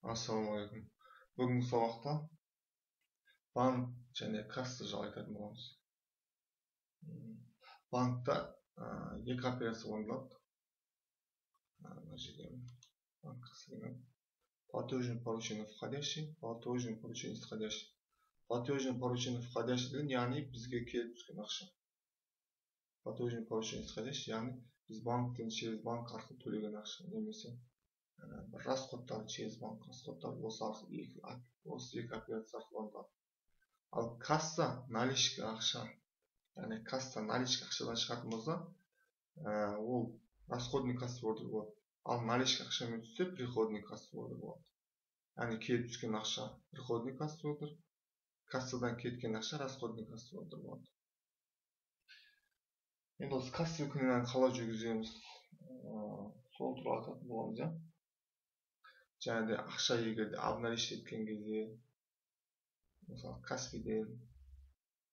Ассалаумағалейкум. Бүгінгі сабақта банк және касса жайлы айтатын боламыз. Банкта екі операция орындалады. Мына жерде банк касса деген платежное поручение входящий, платежное поручение исходящий. Платежное поручение входящий деген, яғни бізге келіп түскен ақша. Платежное поручение исходящий, яғни біз банктен через банк арқылы төлеген ақша, немесе бір расходтар через банк расходтар осы екі операция арқылы орындалады. Ал касса наличка ақша, яғни касса наличка ақшадан шығатын болса, ол расходный кассовый ордер болады. Ал наличка ақшамен түссе, приходный кассовый ордер болады. Яғни келіп түскен ақша приходный кассовый ордер, кассадан кеткен ақша расходный кассовый ордер болады. Енді осы кассовый книганы қалай жүргіземіз, сол туралы айтатын боламыз, иә. Және де ақша егер де обналичить еткен кезде, мысалы Каспийден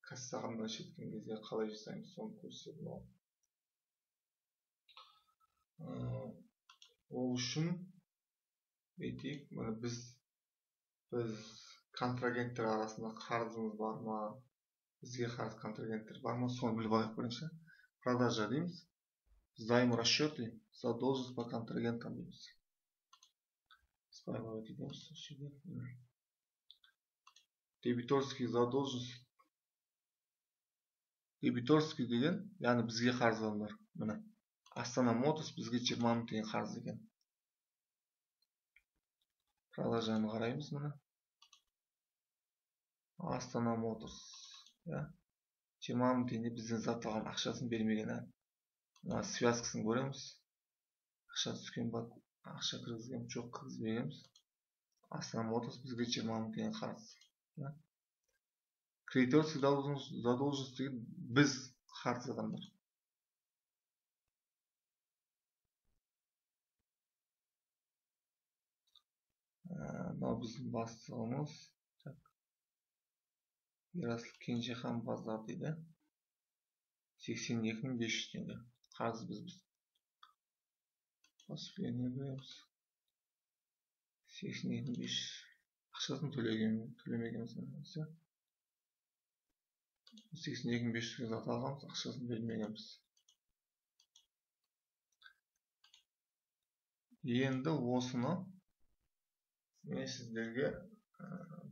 кассаға обналичить еткен кезде қалай жасаймыз, соны көрсететін боламын. Ол үшін бүйтейік, міне біз контрагенттер арасында қарызымыз бар ма, бізге қарыз контрагенттер бар ма, соны біліп алайық бірінші. Продажа дейміз, займ расчеты, задолженность по контрагентам дейміз. Дебиторский задолженность. Дебиторский деген, яғни бізге қарыз адамдар. Міне Астана Моторс бізге 20 мың теңге қарыз екен. Продажаны қараймыз, міне. Астана Моторс, иә. 20 мың теңге бізден зат алған ақшасын бермеген, ә. Мына связкасын көреміз. Ақша түскен ба, ақша кіргізген жоқ, кіргізбегенбіз. Астана Моторс бізге 20 мың теңге қарыз. Кредиторский задолженность деген біз қарыз адамдар. Мынау біздің бастығымыз. Ерасыл Кенжехан базар дейді. 82 500 теңге қарыз біз. Поступление береміз. 82 500 ақшасын төлемегенбіз. 82 500-ге зат алғанбыз, ақшасын бермегенбіз. Енді осыны мен сіздерге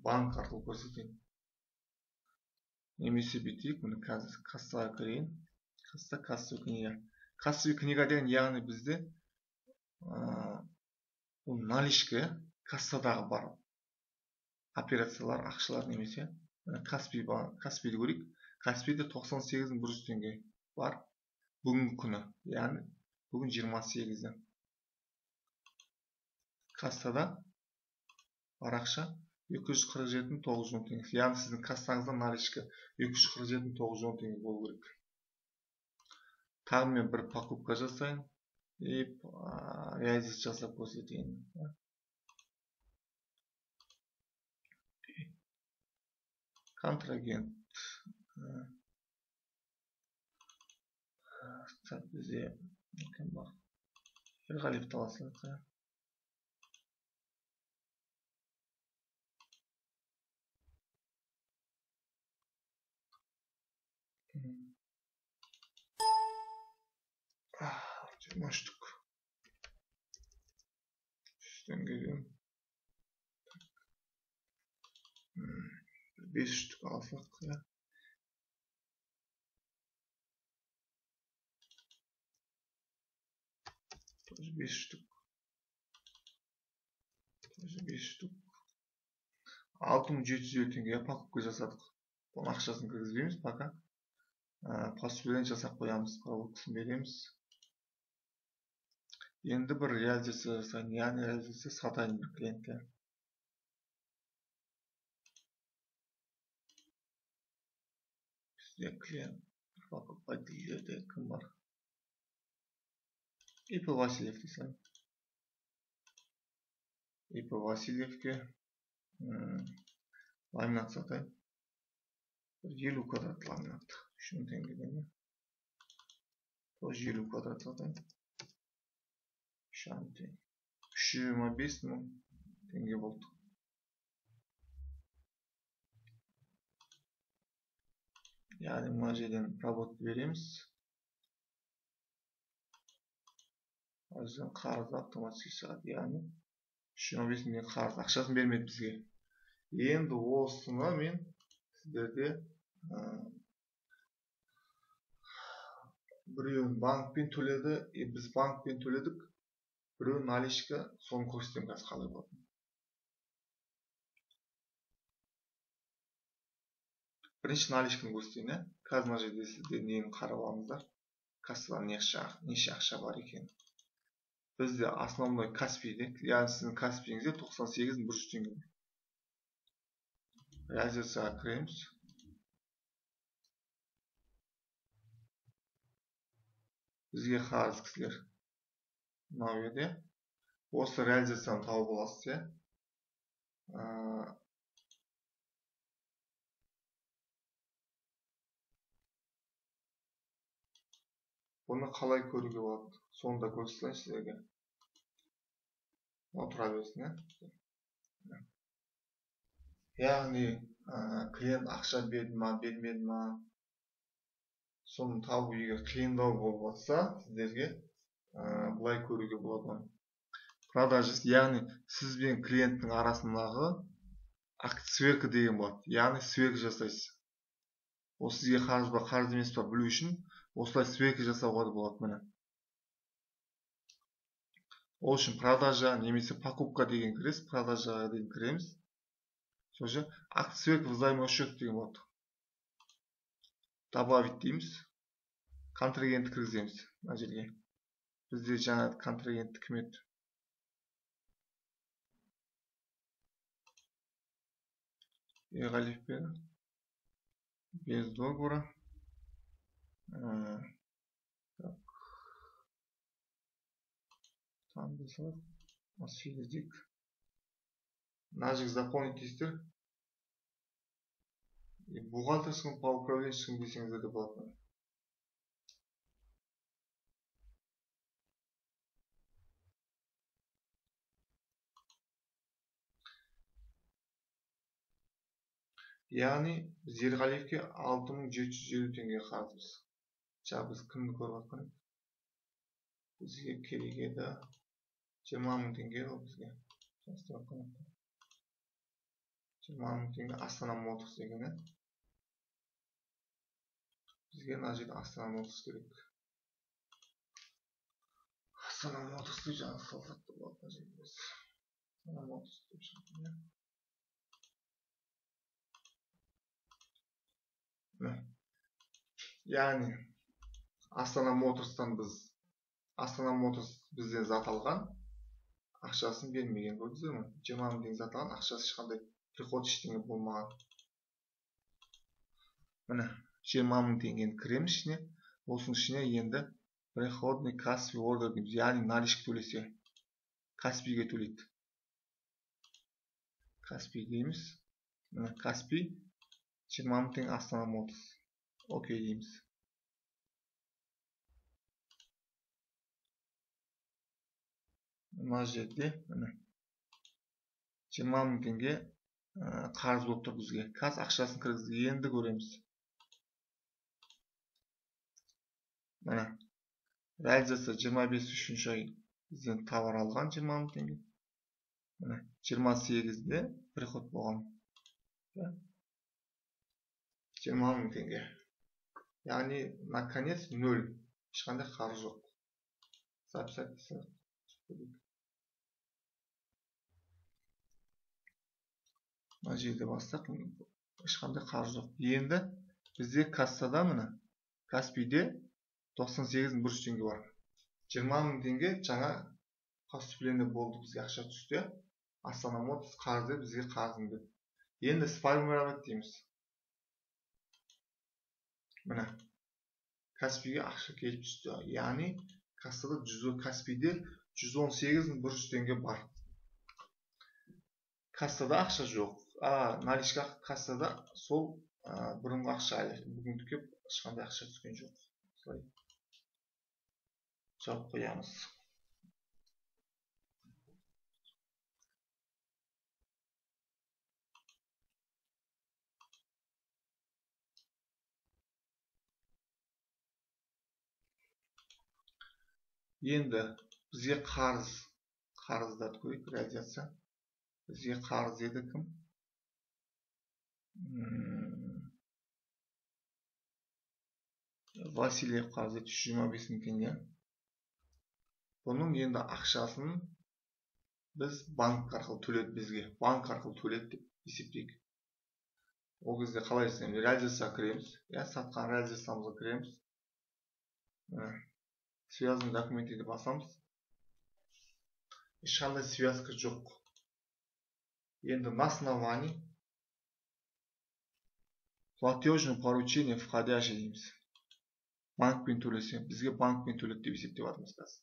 банк арқылы көрсетейін. Немесе бүйтейік, міне қазір кассаға кірейін. Касса, кассовый книга. Кассовый книга деген, яғни бізде бұл наличка, кассадағы бар операциялар, ақшалар, немесе Каспий бар, Каспийді көрейік. Каспийде 98 100 теңге бар бүгінгі күні, яғни бүгін 28-і. Кассада бар ақша 247 910 теңге. Яғни сіздің кассаңызда наличка 247 910 теңге болу керек. Тағы мен бір покупка жасайын и реализация жасап көрсетейін. Контрагент. Так, бізде кім бар? Ерғалиев таласылық. 20 штук. 100 теңгеден 5 штук алсақ, иә. Тоже 5 штук. Тоже 5 штук. 6750 теңгеге покупка жасадық. Бұның ақшасын кіргізбейміз пока. Поступление жасап қоямыз, проводкасын береміз. Енді бір реализация жасайын, яғни реализация сатайын бір клиентке. Бізде клиент покупательдерде кім бар? ИП Васильев десем. ИП Васильевке ламинат сатайын. Бір 50 квадрат ламинат. 3000 теңгеден. Тоже 50 квадрат сатайын. 3,5 теңге. 325 мың теңге болды. Яғни мына жерден проводты береміз. Мына жерден қарыз автоматически шығады. Яғни 325 мың теңге қарыз, ақшасын бермеді бізге. Енді осыны мен сіздерде біреуін банкпен төледі, біз банкпен төледік, біреуін наличка, соны көрсетемін қазір қалай болатынын. Бірінші наличканы көрсетейін, ә? Қазір мына жерде сіздер нені қарап алыңыздар. Кассада неше ақша бар екен. Бізде основной Каспийде, яғни сіздің Каспийіңізде 98 100 теңге. Реализацияға кіреміз. Бізге қарыз кісілер мынау еді. Осы реализацияны тауып аласыз, иә. Бұны қалай көруге болады? Соны да көрсетейін сіздерге. Мынау тұра берсін, иә. Яғни клиент ақша берді ма, бермеді ма, соны табу егер қиындау болып жатса, сіздерге былай көруге болады оны. Продажа, яғни сіз бен клиенттің арасындағы акт сверка деген болады. Яғни сверка жасайсыз. Ол сізге қарыз ба, қарыз емес па білу үшін осылай сверка жасауға да болады міне. Ол үшін продажа немесе покупка деген кіресіз, продажаға деген кіреміз. Сосын акт сверка взаимосчет деген болады. Добавить дейміз. Контрагентті кіргіземіз мына жерге. Бізде жаңа контрагентті кім еді? Ерғалиев пе еді? Без договора. Так. Там салайық. 8 дейік. Мына жерге заполнить дейсіздер. Бухгалтерскому по управленческому десеңіздер де болады. Яғни біз Ерғалиевке 6750 теңге қарызбыз. Жаңа біз кімді көріп жатқан едік? Бізге керек еді 20 мың теңге ол бізге. 20 мың теңге Астана Моторс деген, ә? Бізге мына жерде Астана Моторс керек. Астана Моторс деп жаңа салсақ та болады мына жерде біз. Астана Моторс деп шығады, иә. Яғни Астана Моторстан біз, Астана Моторс бізден зат алған, ақшасын бермеген, көрдіңіздер ме? 20 мың теңге зат алған, ақшасы ешқандай приход ештеңе болмаған. Міне 20 мың теңгені кіреміз ішіне. Осының ішіне енді приходный Каспий ордер дейміз, яғни наличка төлесе Каспийге төлейді. Каспий дейміз. Міне Каспий 20 мың теңге Астана Моторс. Окей дейміз. Мына жерде міне 20 мың теңге қарыз болып тұр бізге. Қазір ақшасын кіргіздік, енді көреміз. Міне реализация 25 үшінші ай бізден товар алған 20 мың теңге. Міне 28-де приход болған. 20 мың теңге. Яғни наконец 0. Ешқандай қарыз жоқ. Записать десек. Мына жерде бассақ, ешқандай қарыз жоқ. Енді бізде кассада міне Каспийде 98 100 теңге бар. 20 мың теңге жаңа поступление болды, бізге ақша түсті. Астана Моторс қарызы бізге қарызым деп. Енді сформировать дейміз. Міне Каспийге ақша келіп түсті. Яғни кассада Каспийде 118 100 теңге бар. Кассада ақша жоқ. Наличка кассада сол бұрынғы ақша әлі бүгіндікке ешқандай ақша түскен жоқ. Осылай жауып қоямыз. Енді бізге қарыз, қарыздарды көрейік, реализация. Бізге қарыз еді кім? Васильев қарыз еді 325 мың теңге. Бұның енді ақшасын біз банк арқылы төледі, бізге банк арқылы төледі деп есептейік. Ол кезде қалай жасаймыз? Реализацияға кіреміз, иә, сатқан реализациямызға кіреміз. Связанные документы деп басамыз. Ешқандай связка жоқ. Енді на основании платежное поручение входящий дейміз. Банкпен төлесе, бізге банкпен төледі деп есептеп жатырмыз қазір.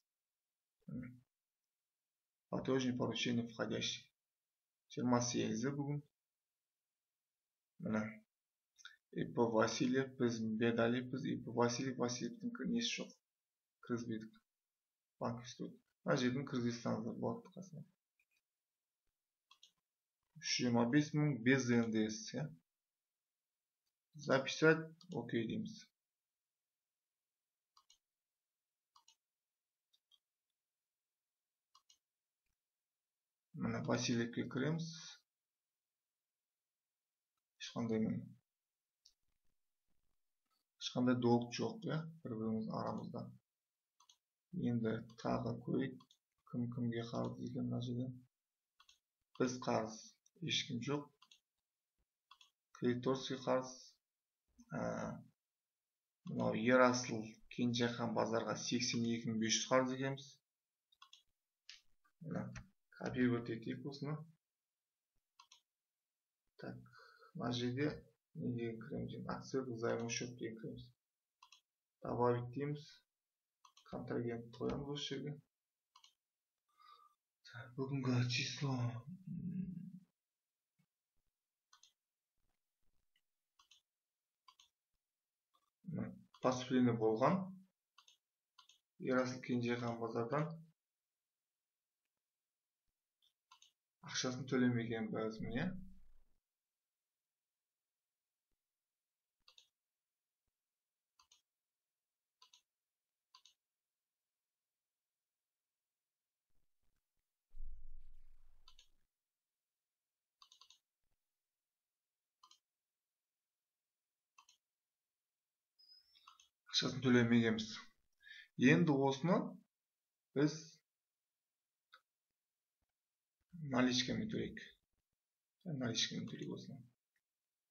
Платежное поручение входящий. 28-і бүгін. Міне. ИП Васильев, біз Бедалиевпіз. ИП Васильев, Васильевтің несі жоқ. Кіргізбедік. Банк істеді. Мына жерден кіргізе салсаңыздар болады қасына. 325 мың без НДС, иә. Записать, окей дейміз. Міне Васильевке кіреміз. Ешқандай долг жоқ, иә, бір-біріміздің арамызда. Енді тағы көрейік, кім кімге қарыз екен мына жерден. Біз қарыз, ешкім жоқ. Кредиторский қарыз. Мынау Ерасыл Кенжехан базарға 82 500 қарыз екенбіз. Мына копировать етейік осыны. Так, мына жерде не деген кіреміз енді? Акция взаимосчет деген кіреміз. Добавить дейміз. Контрагент қоямыз осы жерге. Бүгінгі число поступление болған Ерасыл Кенжехан базардан ақшасын төлемеген біз, міне. Ақшасын төлемегенбіз. Енді осыны біз наличкамен төлейік. Наличкамен төлейік осыны.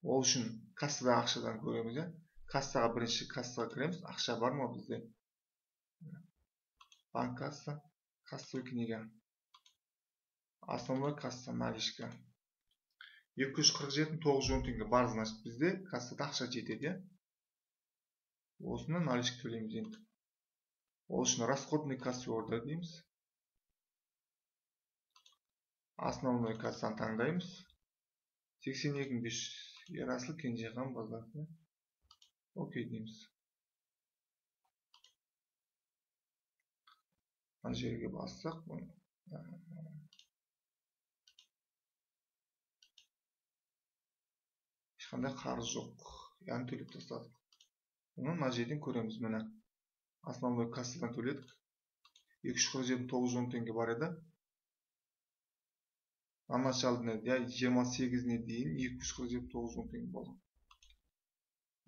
Ол үшін кассадағы ақшадан көреміз, иә. Кассаға бірінші кассаға кіреміз. Ақша бар ма бізде? Банк касса, кассовый книга. Основной касса наличка. 247 910 теңге бар, значит бізде кассада ақша жетеді, иә. Осыны наличка төлейміз енді. Ол үшін расходный кассовый ордер дейміз. Основной кассаны таңдаймыз. 82 500 Ерасыл Кенжехан базар. Окей дейміз. Мына жерге бассақ, бұны ешқандай қарыз жоқ. Яғни төлеп тастадық. Бұны мына жерден көреміз, міне. Основной кассадан төледік. 247 910 теңге бар еді. На началына, 28-іне дейін 247 910 теңге болды.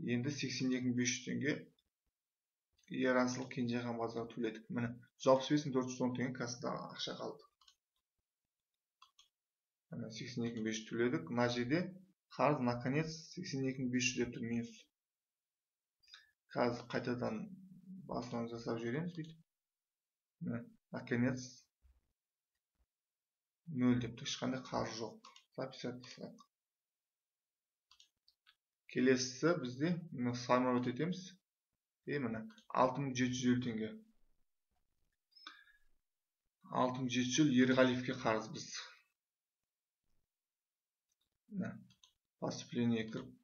Енді 82 500 теңге Ерасыл Кенжехан базарға төледік. Міне, 165 410 теңге кассада ақша қалды. Міне, 82 500 төледік. Мына жерде қарыз наконец 82 500 деп тұр минус. Қазір қайтадан басынан жасап жібереміз бүйтіп. Міне, наконец 0 деп тұр, ешқандай қарыз жоқ. Записать жасайық. Келесісі бізде міне сформировать етеміз. И міне 6750 теңге. 6750 Ерғалиевке қарыз біз. Міне поступление кіріп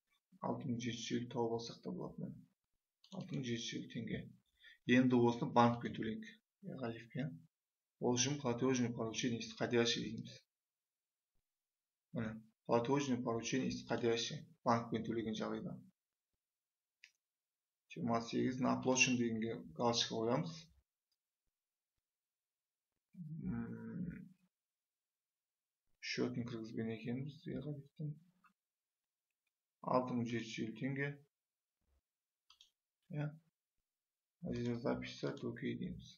6750 тауып алсақ та болады. Міне 6750 теңге. Енді осыны банкпен төлейік Ерғалиевке. Ол үшін платежное поручение исходящий дейміз. Міне платежное поручение исходящий банкпен төлеген жағдайда. 28 на оплачен дегенге галочка қоямыз. Счетын кіргізген екенбіз Ерғалиевтің. 6750 теңге. Иә. Мына жерде записать, окей дейміз.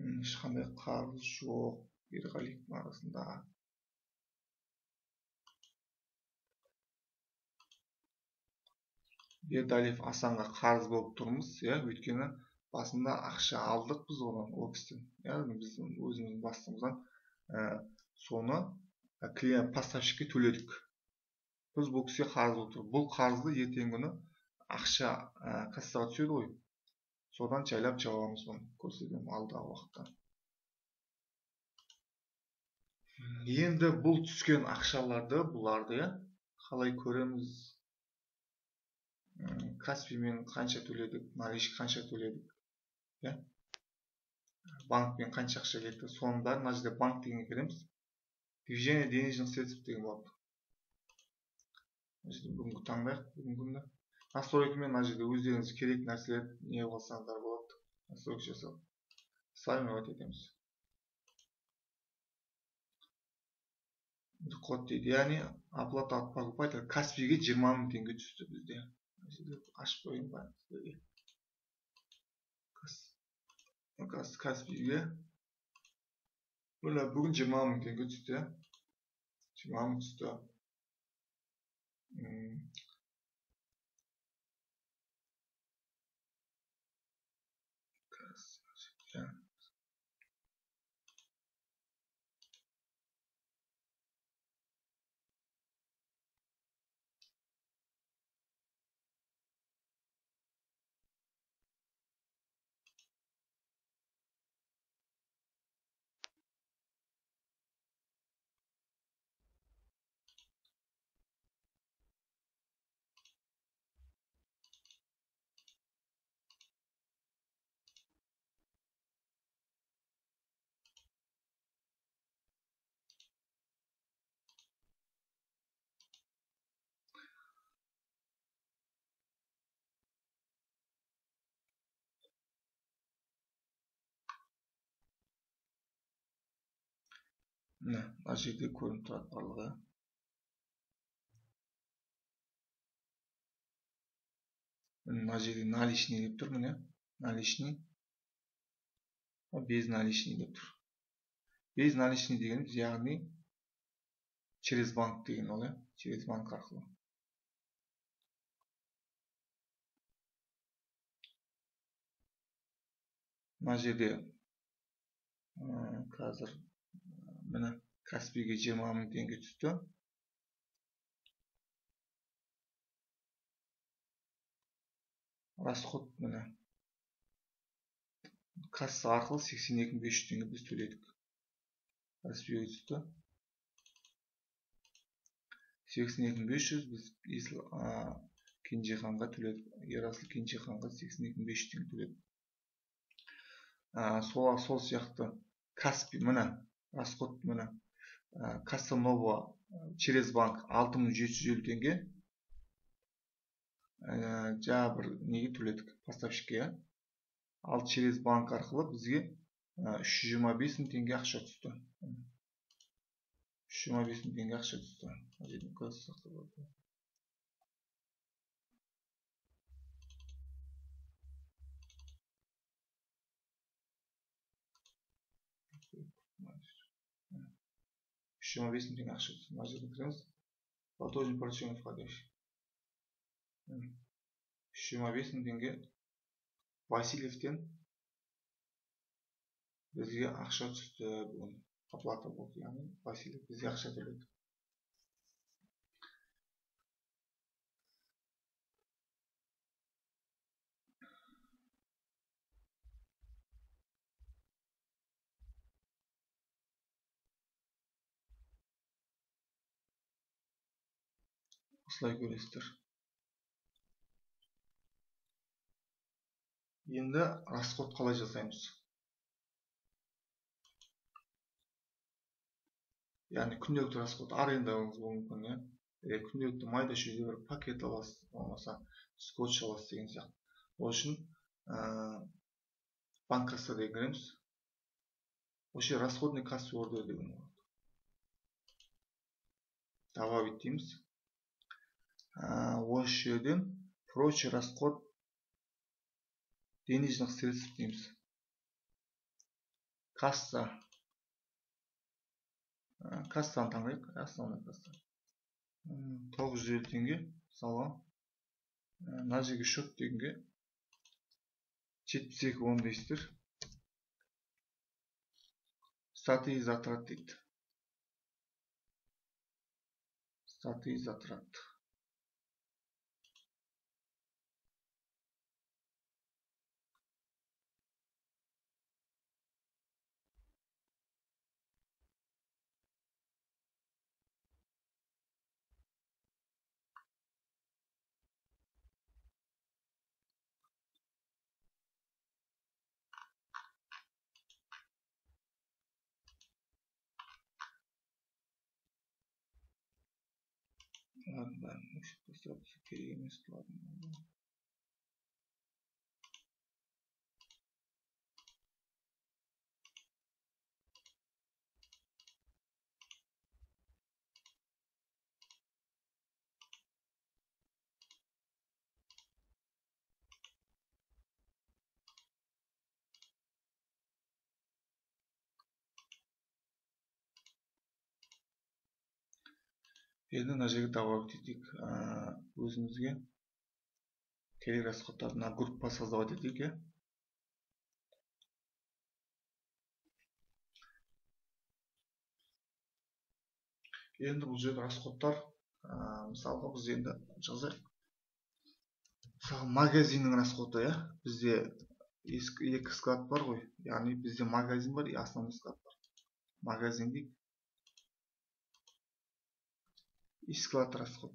Ешқандай қарыз жоқ Ерғалиевтің арасында. Бердалиев Асанға қарыз болып тұрмыз, иә, өйткені басында ақша алдық біз одан, ол кісіден, иә, біздің өзіміздің бастығымыздан, соны клиент поставщикке төледік. Біз бұл кісіге қарыз болып тұрмыз. Бұл қарызды ертеңгі күні ақша кассаға түседі ғой. Содан жайлап жабамыз бұны, көрсетемін алдағы уақытта. Енді бұл түскен ақшаларды, бұларды, иә, қалай көреміз? Каспиймен қанша төледік, наличка қанша төледік, иә? Банкпен қанша ақша кетті, соның бәрін мына жерде банк дегенге кіреміз. Движение денежных средств деген болады. Мына жерде бүгінгі таңдайық, бүгінгі күнді. Настройкамен мына жерде өздеріңіз керек нәрселерді не қылсаңыздар болады. Настройка жасап, сформировать етеміз. Код дейді, яғни оплата от покупателя Каспийге 20 000 теңге түсті бізде. Мына жерде ашып қояйын ба сіздерге. Каспийге міне бүгін 20 000 теңге түсті. 20 000 түсті. Міне, мына жерде көрініп тұрады барлығы. Мына жерде наличный деп тұр, міне, наличный, безналичный деп тұр. Безналичный дегеніміз, яғни через банк деген ол, через банк арқылы. Мына жерде қазір міне Каспийге 20 000 теңге түсті. Расход міне касса арқылы 82 500 теңге біз төледік. Каспийге түсті. 82 500 біз Кенжеханға төледік. Ерасыл Кенжеханға 82 500 теңге төледік. Сол сияқты Каспий міне расход міне касса нова через банк 6750 теңге жаңа бір неге төледік поставщикке. Ал через банк арқылы бізге 325 000 теңге ақша түсті. 325 000 теңге ақша түсті. Үш жүз жиырма бес мың теңге ақша түсті. Мына жерге кіреміз. Платежный поручение входящий. 325 000 теңге Васильевтен бізге ақша түсті бүгін. Оплата болды, яғни Васильев бізге ақша төледі. Осылай көресіздер. Енді расход қалай жасаймыз? Яғни күнделікті расход арендаңыз болуы мүмкін, иә? Күнделікті майда шүйде бір пакет аласыз, болмаса скотч аласыз деген сияқты. Ол үшін банк касса деген кіреміз. Осы жерде расходный касса ордер деген болады. Добавить дейміз. Осы жерден прочий расход денежных средств дейміз. Касса. Кассаны таңдайық. Основной касса. 950 теңге мысалға. Мына жерге счет дегенге 72.10 дейсіздер. Статьи затрат дейді. Статьи затрат. Бәрін өшіріп тастап, керек емес бұлардың. Енді мына жерге добавить етейік. Өзімізге керек расходтарды мына группа создавать етейік, иә. Енді бұл жерде расходтар, мысалға біз енді жазайық. Мысалы, магазиннің расходы, иә. Бізде екі склад бар ғой. Яғни бізде магазин бар, и основной склад бар. Магазин дейік. И склад расход.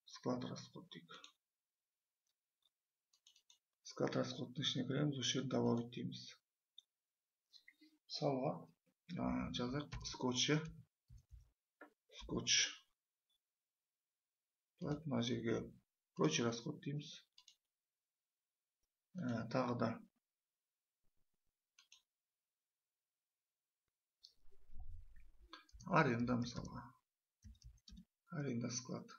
Склад расход дейік. Склад расходтың ішіне кіреміз, осы жерде добавить дейміз. Мысалға, жазайық скотч, скотч. Так, мына жерге прочий расход дейміз. Тағы да аренда, мысалға аренда склад.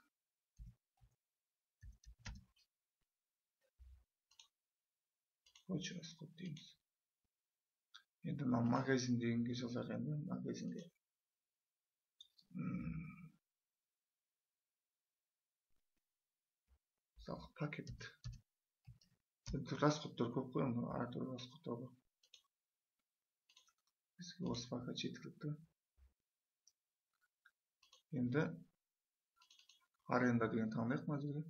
Прочий расход дейміз. Енді мына магазин дегенге жазайық. Енді магазинге мысалға пакет. Расходтар көп қой, әртүрлі расходтар бар. Бізге осы пока жеткілікті. Енді аренда деген таңдайық мына жерге.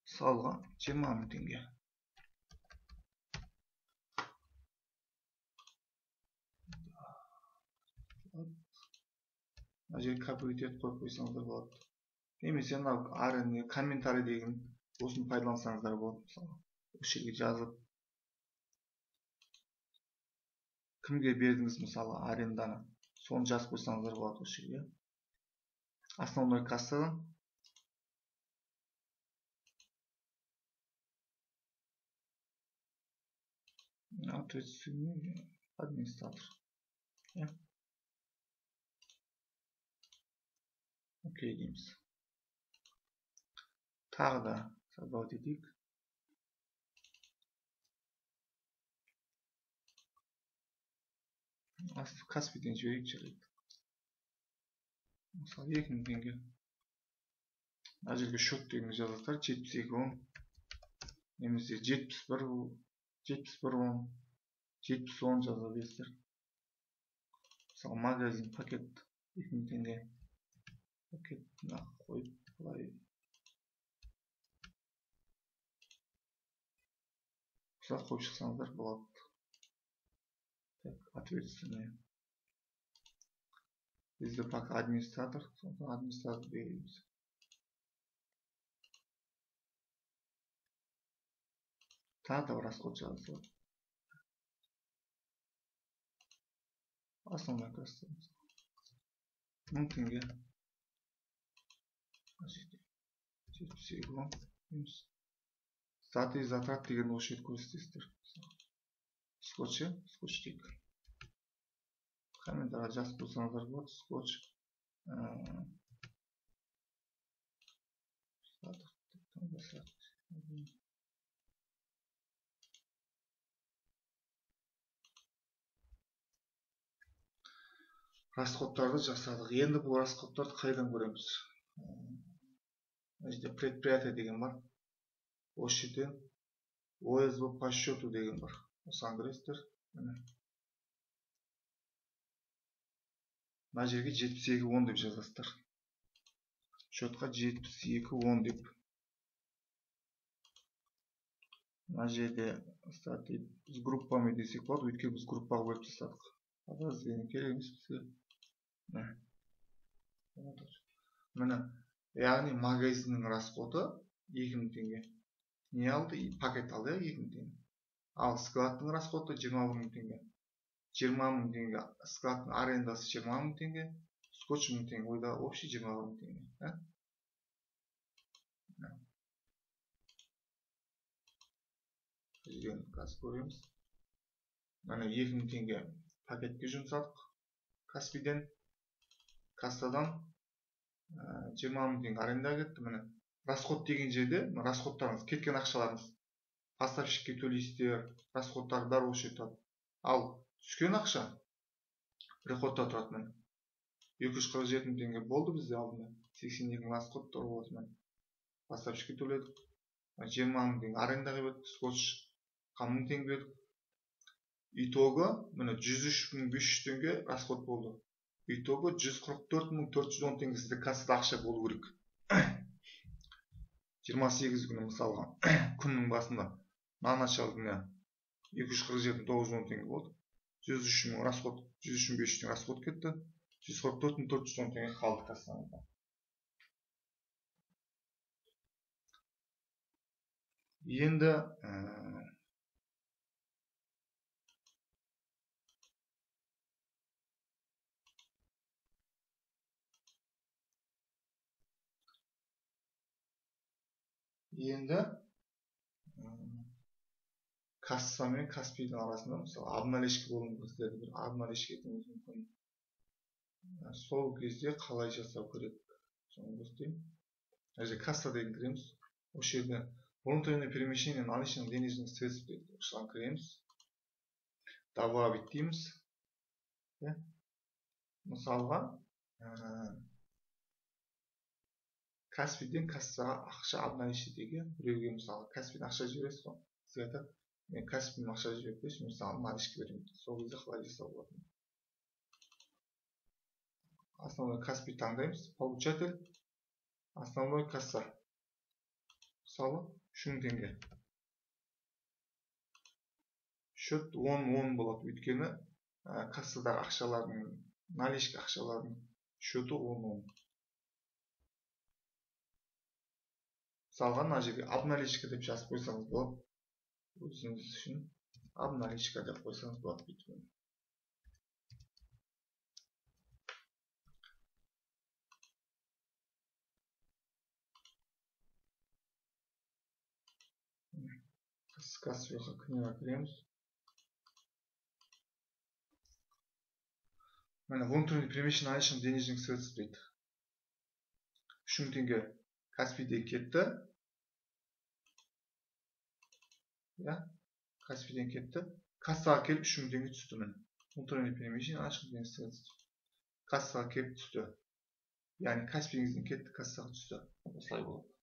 Мысалға 20 000 теңге. Мына жерге копировать етіп қойып қойсаңыздар болады. Немесе мына аренда комментарий деген осыны пайдалансаңыздар болады. Мысалы, осы жерге жазып кімге бердіңіз, мысалы, аренданы, соны жазып қойсаңыздар болады осы жерге. Основной кассадан ответственный администратор. Окей дейміз. Тағы да создавать етейік. Каспийден жіберейік, жарайды. Мысалы, 2000 теңге. Мына жерге счет дегенді жазасыздар, 72.10 немесе 71, 71.10, 70.10 жаза бересіздер. Мысалы, магазин пакет 2000 теңге. Пакет мына қойып былай қойып шықсаңыздар болады. Так, ответственный. Бізде пока администратор, сондықтан администратор белгілейміз. Тағы да бір расход жаза салады. Основной касса 1000 теңге. 72 минус. Статы затрат деген осы жерде көрсетесіздер. Скотч, скотч дейік. Комментарий жазып қойсаңыздар болады. Скотч. Расходтарды жасадық. Енді бұл расходтарды қайдан көреміз? Мына жерде предприятие деген бар. Осы жерде ОСБ по счету деген бар. Осыған кіресіздер. Міне. Мына жерге 72.10 деп жазасыздар. Счетқа 72.10 деп. Мына жерде стати с группами десек болады, өйткені біз группаға бөліп тастадық. Подразделение керек емес бізге. Міне, яғни магазиннің расходы 2000 теңге. Не алды? Пакет алды, 2000 теңге. Ал складтың расходы 20000 теңге. 20000 теңге складтың арендасы 20000 теңге, скотч 1000 теңге, ойда общий 21000 теңге. Жерден қазір көреміз. Міне 2000 теңге пакетке жұмсадық. Каспиден, кассадан 20000 теңге арендаға кетті. Міне расход деген жерде расходтарыңыз, кеткен ақшаларыңыз, поставщикке төлейсіздер, расходтар бәрі осы жерде тұрады. Ал түскен ақша приходта тұрады. Міне 247000 теңге болды бізде алдында. 82000 расход болды. Міне поставщикке төледік, 20000 теңге арендаға бердік, скотчқа 1000 теңге бердік. Итогі міне 103500 теңге расход болды. Итогі 144410 теңге сізде кассада ақша болу керек. 28 күні мысалға күннің басында на начало дня 247910 теңге болды. 103000 расход, 103500 теңге расход кетті. 144410 теңге қалды кассаңызда. Енді касса мен Каспийдің арасында мысалы обналичка болуы мүмкін, сіздерде бір обналичка етуіңіз мүмкін. Сол кезде қалай жасау керек, соны көрсетейін. Мына жерде касса деген кіреміз. Осы жерде внутреннее перемещение наличных денежных средств дейді. Осыған кіреміз. Добавить дейміз. Мысалға Каспийден кассаға ақша обналичка деген біреуге мысалы Каспийден ақша жібересіз ғой, сізге айтады, мен Каспийден ақша жіберіп берші, мен саған наличка беремін. Сол кезде қалай жасауға болады? Основной Каспий таңдаймыз, получатель, основной касса. Мысалы 3000 теңге. Счет 10-10 болады, өйткені кассадағы ақшалардың, наличка ақшалардың счеты 10-10. Мысалға мына жерге обналичка деп жазып қойсаңыз болады. Өзіңіз үшін обналичка деп қойсаңыз болады бүйтіп. Кассаға книга кіреміз. Міне внутренний перемещение наличных денежных средств дейді. 3000 теңге Каспийде кетті. Ja, Каспийден кетті. Кассаға келіп 3000 теңге түсті міне. Внутренний перемещение наличных денежных средств. Кассаға келіп түсті. Яғни Каспийіңізден кетті, кассаға түсті. Осылай болады.